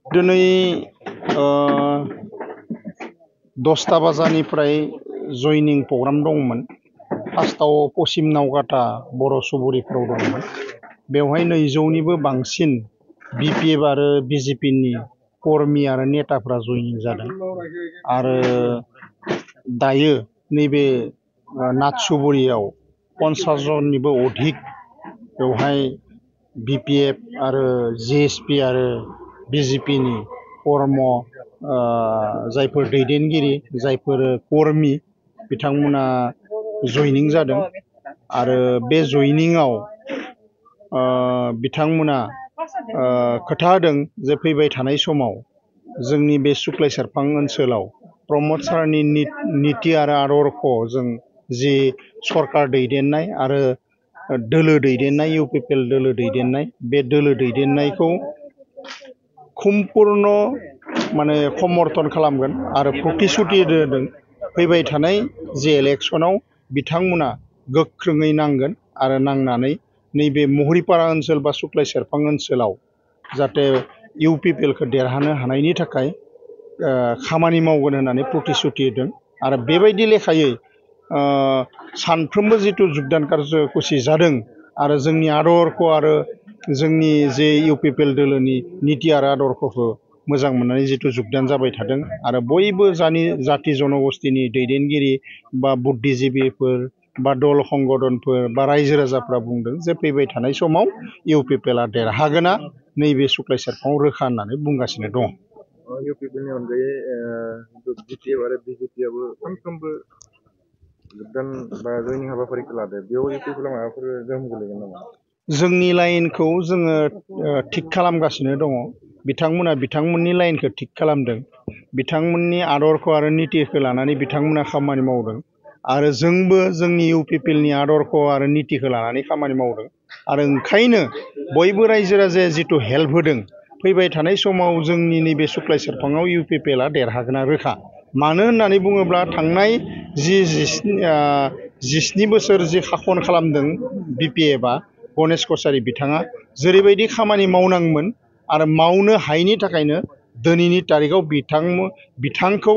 दिनै 10टा बाजानिफ्राय जयनिं प्रग्राम दंमोन। फार्स्टआव पश्चिम नावकाटा बर' सुबुरिफोराव दंमोन। बेवहाय 200निबो बांसिन बिपिएफ आरो बिजेपिनि कर्मी आरो नेताफ्रा जयनिं जादों। आरो दायो नैबे नाथसुबुरियाव 50 जननिबो अधिक बेवहाय बिपिएफ आरो जिएसपि आरो बिजेपिनि कर्म जायफोर दैदेनगिरि जायफोर कर्मी बिथांमोना जयनिं जादों। आरो बे जयनिंआव बिथांमोना खोथा होदों जे फैबाय थानाय समाव जोंनि बे सुक्लाय सेरफां ओनसोलाव प्रमद सारनि नीति आरो आदर्श जों जि सरकार दैदेननाय आरो दोलो दैदेननाय इउपिपिएल दोलो दैदेननाय बे दोलो दैदेननायखौ सम्पूर्ण माने समर्थन खालामगोन आरो प्रतिश्रुति होदों फैबाय थानाय जे इलेक्शनाव बिथांमोना गोख्रोङै नांगोन आरो नांनानै नैबे महरीपारा ओनसोल बा सुक्लाय सेरफां ओनसोलाव जाहाथे इउपिपिएलखौ देरहानो हानायनि थाखाय खामानि मावगोन होननानै प्रतिश्रुति होदों। आरो बेबायदि लेखायै सानफ्रोमबो जिथु जुगदान कार्यसुचि जादों आरो जोंनि आदर्श आरो जोंनि जे इउपिपिएल दोलोनि नीति आरो आदर्शखौ मोजां मोननानै जिथु जुगदान जाबाय थादों। आरो बयबो जाति जनगोष्ठीनि दैदेनगिरि बा बुद्धिजीबिफोर बा दल संगठनफोर बा रायजो राजाफ्रा बुंदों जे फैबाय थानाय समाव इउपिपिएलआ देरहागोना नैबे सुक्लाय सेरफाङाव रोखा होननानै बुंगासिनो दं। इउपिपिएलनि अनगायै बिपिएफ आरो बिजेपिआबो सानफ्रोमबो जुगदान बा जयनिं हाबाफारिखौ लादो। बेयाव इउपिपिएलआ माबाफोर गोहोम गोलैगोन नामा? जोंनि लाइनखौ जोङो थिक खालामगासिनो दङ। बिथांमोना बिथांमोननि लाइनखौ थिक खालामदों। बिथांमोननि आदर्श आरो नीतिखौ लानानै बिथांमोना खामानि मावदों। आरो जोंबो जोंनि इउपिपिएलनि आदर्श आरो नीतिखौ लानानै खामानि मावदों। आरो ओंखायनो बयबो रायजो राजाया जिथु हेल्प होदों फैबाय थानाय समाव जोंनि नैबे सुक्लाय सेरफाङाव इउपिपिएलआ देरहागोना रोखा। मानो होननानै बुङोब्ला थांनाय 17 बोसोर जि शासन खालामदों बिपिएफआ गणेश कछारी बिथाङा जेरैबायदि खामानि मावनांगौमोन आरो मावनो हायैनि थाखायनो दिनैनि तारिखआव बिथांखौ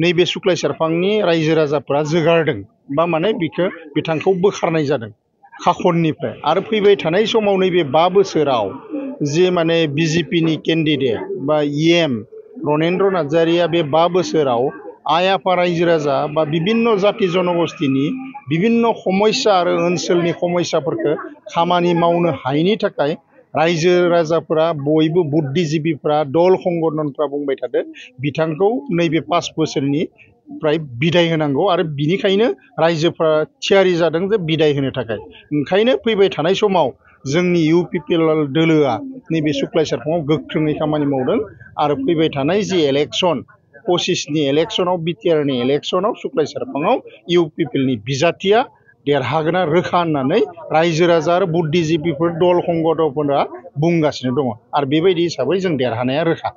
नैबे सुक्लाय सेरफांनि रायजो राजाफोरा जोगारदों बा माने बिथांखौ बोखारनाय जादों शासननिफ्राय। आरो फैबाय थानाय समाव नैबे 5 बोसोराव जे माने बिजेपिनि केन्डिडेट बा इएम रनेन्द्र नार्जारिया बे 5 बोसोराव आइ आफा रायजो राजा बा बिभिन्न जाति जनगोष्ठीनि बिभिन्न समस्या आरो ओनसोलनि समस्याफोरखौ खामानि मावनो हायैनि थाखाय रायजो राजाफोरा बयबो बुद्धिजीबिफ्रा दल संगठनफ्रा बुंबाय थादों बिथांखौ नैबे 5 बोसोरनिफ्राय बिदाय होनांगौ। आरो बिनिखायनो रायजोफ्रा थियारि जादों जे बिदाय होनो थाखाय। ओंखायनो फैबाय थानाय समाव जोंनि इउपिपिएल दोलोआ नैबे सुक्लाय सेरफाङाव गोख्रोङै खामानि मावदों। आरो फैबाय थानाय जि इलेक्शन 25नि इलेक्शनाव बिटिआरनि इलेक्शनाव सुक्लाय सेरफाङाव इउपिपिएलनि बिजाथिया देरहागोना रोखा होननानै रायजो राजा आरो बुद्धिजीबिफोर दल संगठनफोरा बुंगासिनो दङ। आरो बेबायदि हिसाबै जों देरहानाया रोखा।